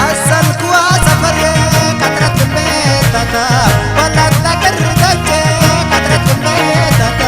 ኣሰልክዋ ሰፈርየ ቀጥረት ቤታታ፣ ወላድ ለቅር ደጀ ቀጥረት ቤታታ፣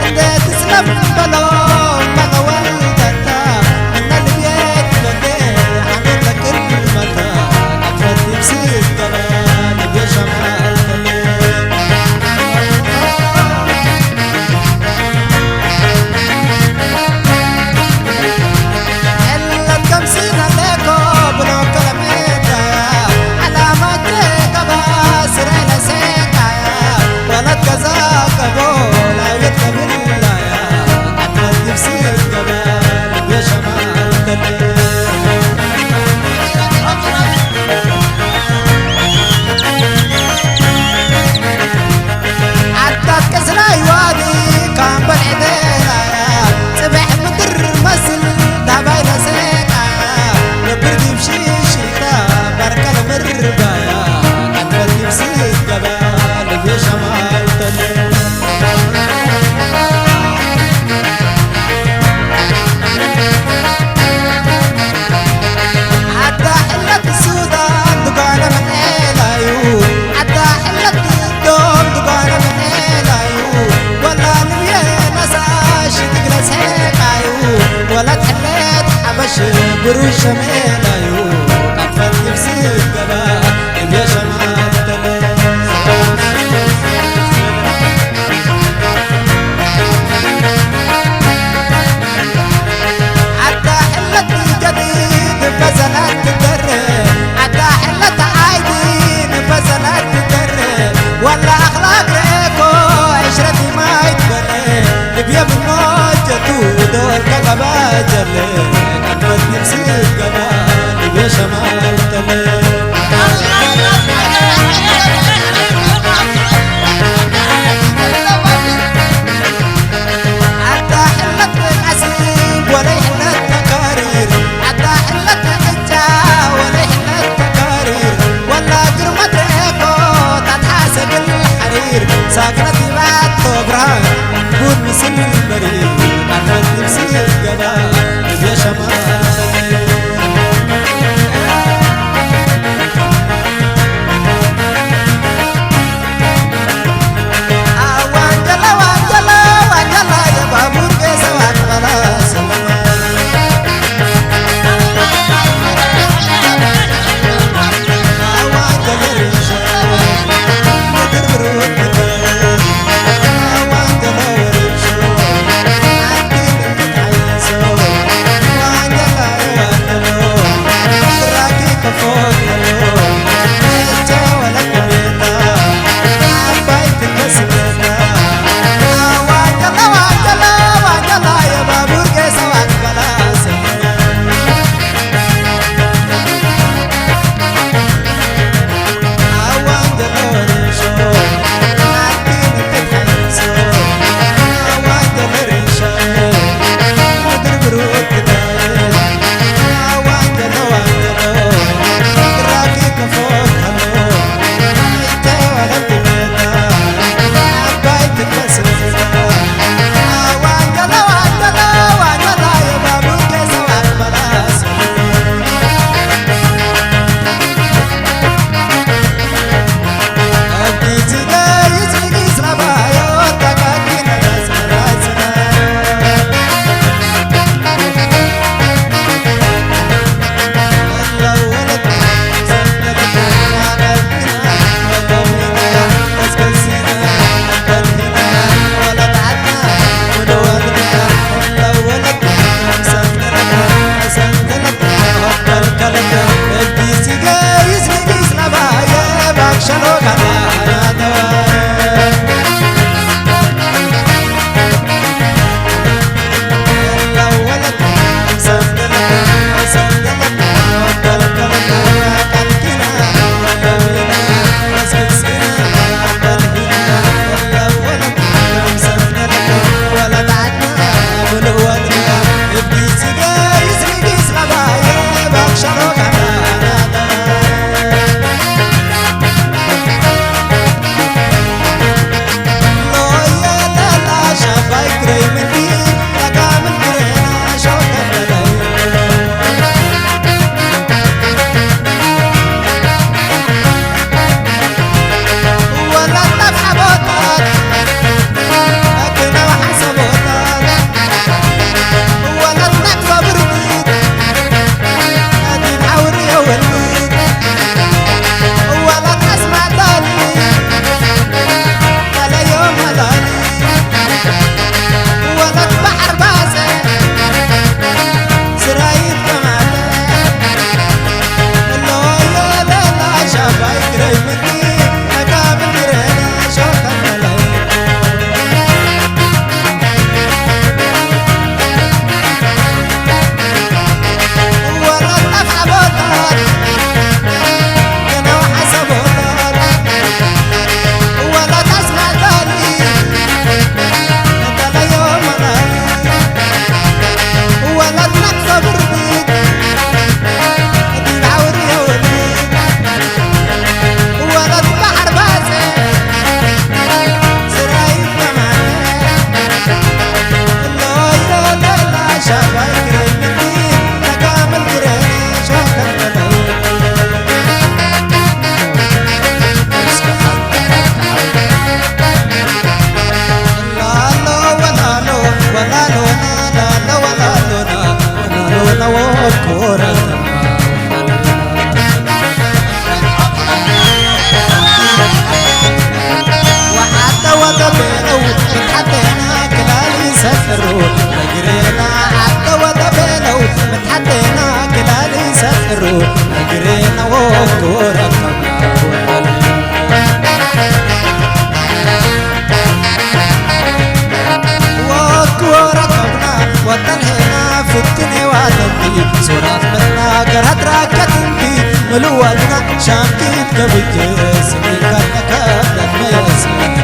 እንዴት ስለም በሎ መገወል ተታ፣ እነ ልቤት ወደ ሓሜት ለቅር መታ፣ ቀጥረት ይብስት ገለ ልቤ ሸማል ተለ። ኣታት ቅስናይ ዋዲ ካምበል ዕደላያ፣ ጽባሕ ምድር መስል ዳባይ ለሰቃያ፣ ነብር ዲብ ሽሽታ ባርከ ለምርባያ፣ ቀጥፈት ዲብ ስገባ ልቤ ሸማልተለ። ኣታ ሕለት ሱዳን ድጓነ መጤላዩ፣ ኣታ ሕለት ዶም ድጓነ መጤላዩ፣ ወላ ንብየ ነሳሽ ትግለስ ሄቃዩ፣ ወላ ሕለት ሓበሽ ብሩሽ ሸሜላዩ፣ ቀጥፈት ይብስ ገባ እብየ ሸማልተለ። ኣታ ሕለት ገዲ ንፈሰላት ትደር፣ ኣታ ሕለት ዓይዲ ንፈሰላት ትደር፣ ወላ ኣኽላቅ ርኤኮ ዕሽረት ማይ ትበለ፣ ልብየ ብሞጀቱ ዶል ከቀባጀለ፣ ቀንፈት ንብስት ገባ ልብየ ሸማልተለ። ኣታ ሕለት ዓስብ ወለይ ሕለት ተካሪር፣ ኣታ ሕለት ዕጫ ወለይ ሕለት ተካሪር፣ ወላ ግርመት ርኤኮ ታትሓሰግል ሓሪር፣ ሳግነት ይባቶ ብርሃን ቡን ምስል መሪር፣ ኣንፈት ንብስት ገባ እየ ሸማል። ኮረተማ ወሓተ ወተቤለው ምትሓቴና ክላሊ ሰጥሩ እግሬና ኣተ ወተቤለው ምትሓቴና ክላሊ ሰጥሩ እግሬና ወኮረተማ ወኮረተማ ወተልሄና ፍትኔዋ ተንቢ ሶራት መትና ገራት ራከትንቢ ምልዋትና ሻንኪት ከብጀ ስሚካት መከብለት መየስመት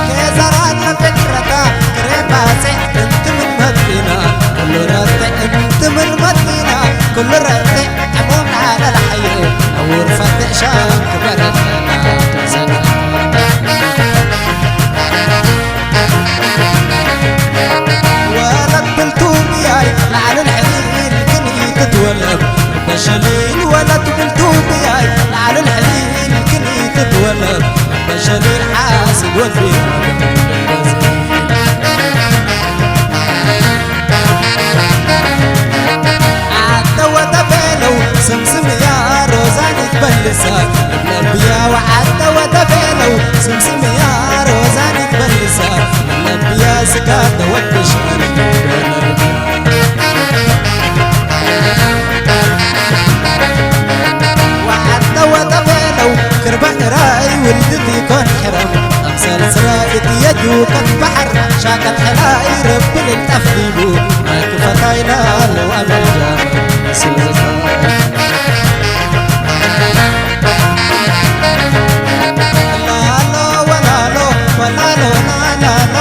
ኬዘራት መፈክረታ ክሬባሴ እንትምን መጥና ኩሉ ረተ እንትምን መጥና ኩሉ ረተ ዕሙና ለላሕየ ኣውር ፈትሻ ክበረትና ወለብልቱ ብያይ ላዕልን ሕሊል ክንይ ክትወለብ በሸሊል ወለብልቱ ብያይ ላዕልን ሕሊል ክንይ ክትወለብ በሸሊል ሓሲድ ወልፊ ኣተወተቤለው ስምስምያ ሮዛኒት በልሳ ለብያ ወዓተወተቤለው ስምስምያ ሮዛኒት በልሳ ለብያ ስጋ ተወቅሽ ወዓተወተቤለው ክርበ እራይ ውልድቲ ኮን ሕረም ሰልስላ እትየጁ ከም ባሕር ሻቀት ሕላይ ረብል ጠፍሊቡ ማይ ክፈታይና ኣለዋ መልጃ ስልዝታ ላሎ ወላሎ ወላሎ ላሎ